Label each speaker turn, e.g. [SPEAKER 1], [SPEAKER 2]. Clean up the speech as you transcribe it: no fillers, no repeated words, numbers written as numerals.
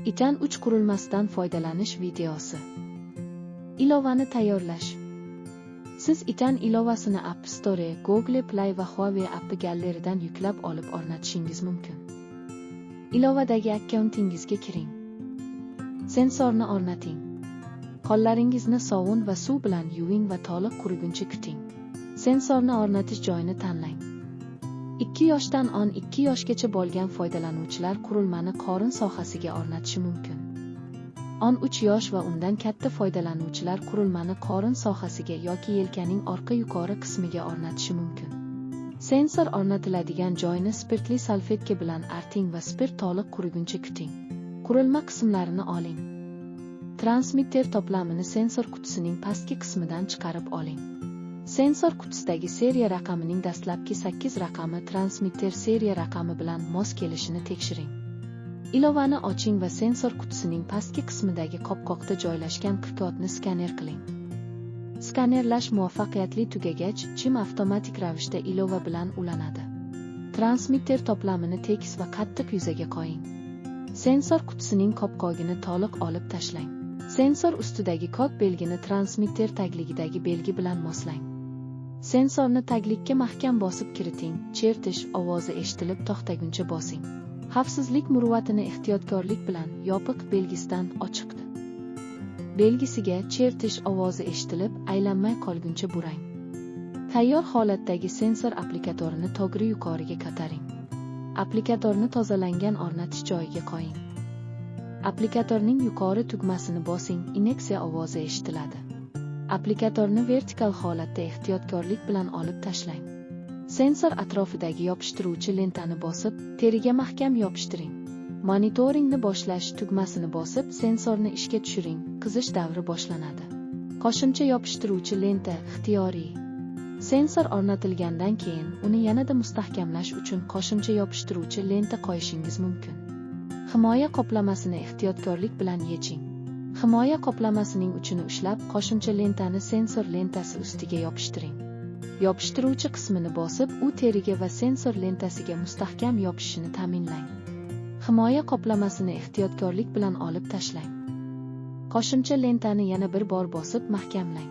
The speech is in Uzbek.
[SPEAKER 1] ITAN 3 qurilmasidan foydalanish videosi. Ilovani tayyorlash. Siz ITAN ilovasini App Store, Google Play va Huawei App Gallery'dan yuklab olib o'rnatishingiz mumkin. Ilovadagi akkauntingizga kiring. Sensorni o'rnating. Qo'llaringizni sovun va suv bilan yuving va to'liq quriguncha kuting. Sensorni o'rnatish joyini tanlang. 2 yoshdan 12 yoshgacha bo'lgan foydalanuvchilar qurilmani qorin sohasiga o'rnatishi mumkin. 13 yosh va undan katta foydalanuvchilar qurilmani qorin sohasiga yoki yelkaning orqa yuqori qismiga o'rnatishi mumkin. Sensor o'rnatiladigan joyni spirtli salfetka bilan arting va spirt to'liq quriguncha kuting. Qurilma qismlarini oling. Transmitter to'plamini sensor qutisining pastki qismidan chiqarib oling. Sensor qutisidagi seriya raqamining dastlabki 8 raqami transmitter seriya raqami bilan mos kelishini tekshiring. Ilovani oching va sensor qutisining pastki qismidagi qopqoqda joylashgan QR kodni skaner qiling. Skanerlash muvaffaqiyatli tugagach, chim avtomatik ravishda ilova bilan ulanadi. Transmitter to'plamini tekis va qattiq yuzaga qo'ying. Sensor qutisining qopqog'ini to'liq olib tashlang. Sensor ustidagi kod belgini transmitter tagligidagi belgi bilan moslang. Sensorni taglikka mahkam bosib kiriting, chertish ovozi eshitilib to'xtaguncha bosing. Xavfsizlik murvatini ehtiyotkorlik bilan yopiq belgisidan ochiq belgisiga chertish ovozi eshitilib, aylanmay qolguncha burang. Tayyor holatdagi sensor applikatorini to'g'ri yuqoriga ko'taring. Applikatorni tozalangan o'rnatish joyiga qo'ying. Applikatorning yuqori tugmasini bosing, inyeksiya ovozi eshitiladi. Applikatorni vertikal holatda ehtiyotkorlik bilan olib tashlang. Sensor atrofidagi yopishtiruvchi lentani bosib, teriga mahkam yopishtiring. Monitoringni boshlash tugmasini bosib, sensorni ishga tushiring, qizish davri boshlanadi. Qo'shimcha yopishtiruvchi lenta ixtiyoriy. Sensor o'rnatilgandan keyin uni yanada mustahkamlash uchun qo'shimcha yopishtiruvchi lenta qo'yishingiz mumkin. Himoya qoplamasini ehtiyotkorlik bilan yeching. Himoya qoplamasining uchini ushlab, qo'shimcha lentani sensor lentasi ustiga yopishtiring. Yopishtiruvchi qismini bosib, u teriga va sensor lentasiga mustahkam yopishishini ta'minlang. Himoya qoplamasini ehtiyotkorlik bilan olib tashlang. Qo'shimcha lentani yana bir bor bosib mahkamlang.